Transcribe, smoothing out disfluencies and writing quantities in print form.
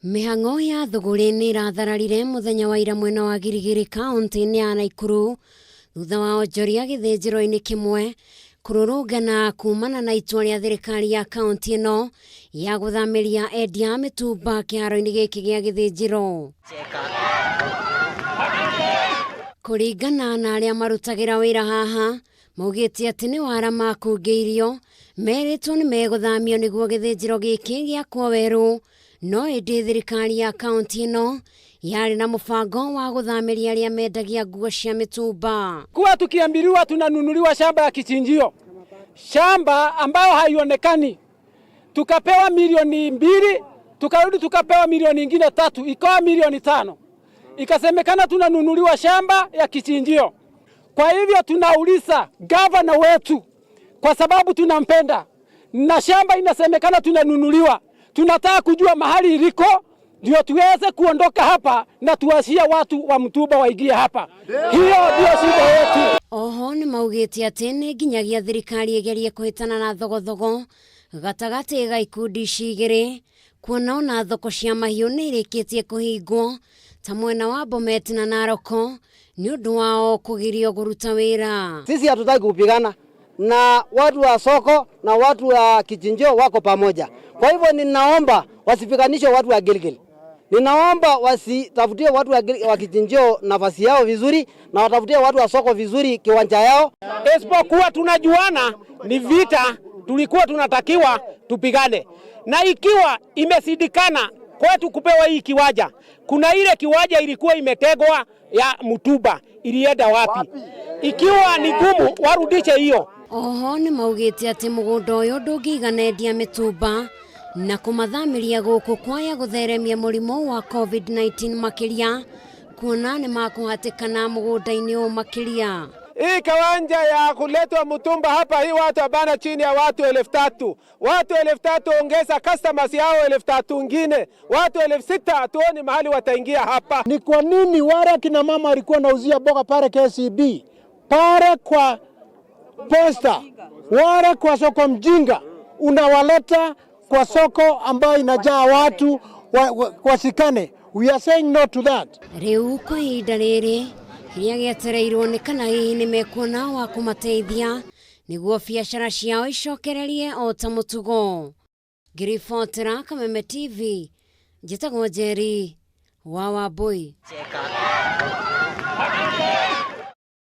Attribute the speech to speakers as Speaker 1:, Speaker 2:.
Speaker 1: Mĩhang'o ya thũgũrĩ nĩ ĩrathararire mũthenya wa ira mwena wa Girigiri kaunti-inĩ ya Naikuru thutha wa onjoria gĩthĩnjĩro-inĩ kĩmwe kũrũrũngana kumana na itua rĩa thirikari ya kaunti ĩno ya gũthamĩria endia a mĩtumba kĩharo-inĩ gĩkĩ gĩa gĩthĩnjĩro. Kũringana na arĩa marutagĩra wĩra haha, maugĩte atĩ nĩ wara makungĩirio, merĩtwo nĩ megũthamio nĩguo gĩthĩnjĩro gĩkĩ gĩakwo werũ, no ĩndĩ thirikari ya kaunti ĩno yarĩ na mũbango wa gũthamĩria arĩa mendagia nguo cia mĩtumba.
Speaker 2: Kuwa tukiambiliwa tunanunuliwa shamba ya kichinjio, shamba ambayo haionekani, tukapewa milioni 2, tukarudi tukapewa milioni ingine 3, ikawa milioni 5. Ikasemekana tunanunuliwa shamba ya kichinjio. Kwa hivyo tunauliza gavana wetu, kwa sababu tunampenda na shamba inasemekana tunanunuliwa, tunataka kujua mahali iliko ndio tuweze kuondoka hapa na tuachie watu wa mtumba waingie hapa. Hiyo ndio shida yetu.
Speaker 1: Oho nĩ maugĩte atĩ nĩ nginyagia thirikari ĩgerie kũhĩtana na thogothogo gatagatĩ ga ikundi ici igĩrĩ, kuona ona thoko cia mahiũ nĩ irĩkĩtie kũhingwo ta mwena wa Bomet na Narok nĩ ũndũ wao kũgirio kũruta wĩra.
Speaker 3: Sisi hatutaki kupigana na watu wa soko na watu wa kichinjio wako pamoja. Kwa hivyo ninaomba wasipiganishe watu wa Gilgil. Ninaomba wasitafutie watu wa kichinjio nafasi yao vizuri na watafutie watu wa soko vizuri kiwanja yao.
Speaker 2: Isipokuwa tunajuana ni vita tulikuwa tunatakiwa tupigane, na ikiwa imeshindikana kwetu kupewa hii kiwanja, kuna ile kiwanja ilikuwa imetegwa ya mtumba, ilienda wapi? Ikiwa ni gumu warudishe hiyo.
Speaker 1: Oho nĩ maugĩte atĩ mũgũnda ũyũ ndũngĩigana endia mĩtumba na kũmathamĩria gũkũ kwaya gũtheremia mũrimũ wa COVID-19 makĩria, kuona nĩ makũhatĩkana mũgũnda-inĩ ũyũ makĩria.
Speaker 2: Hii kiwanja ya kuletwa mtumba hapa, hii watu abana chini ya watu 3,000. Watu 3,000 ongeza customers yao 3,000 ngine, watu 6,000 hatuoni mahali wataingia hapa.
Speaker 4: Ni kwa nini wale akina mama walikuwa nauzia boga pale KCB, pale kwa posta, wale kwa soko mjinga, unawaleta kwa soko ambayo inajaa watu washikane? We are saying no to that.
Speaker 1: Rĩu kwa ihinda rĩrĩ kĩrĩa gĩetereirwo nĩ kana hihi nĩ mekuona wa kũmateithia nĩguo biacara ciao icokererie o ta mũtugo. Ngĩribotera Kameme TV, njĩtagwo Njeri wa Wambui.